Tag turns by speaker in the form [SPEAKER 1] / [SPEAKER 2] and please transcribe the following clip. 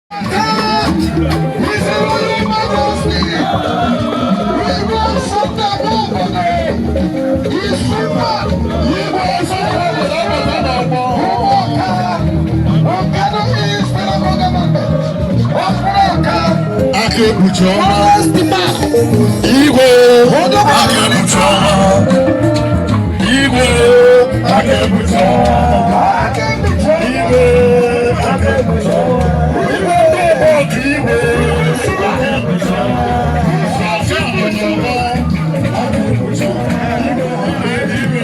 [SPEAKER 1] His Royal Majesty, Igwe Sunday obodo, Isuma,
[SPEAKER 2] Igwe Sunday obodo abata n'ọgbọ.
[SPEAKER 1] Ụmụọka, Nkanu East Local Government, Ọkpụrụka,
[SPEAKER 2] Aka ekpuchi ọnwa.
[SPEAKER 1] Forest Man,
[SPEAKER 2] Igwe aka ekpuchi ọnwa. Igwe aka ekpuchi ọnwa.
[SPEAKER 1] Aka ekpuchi ọnwa.
[SPEAKER 2] Igwe aka ekpuchi ọnwa. Igwe ndị ọgbọ igwe aka ekpuchi ọnwa. Aka ekpuchi ọnwa. Aka ekpuchi ọnwa. Igwe igwe.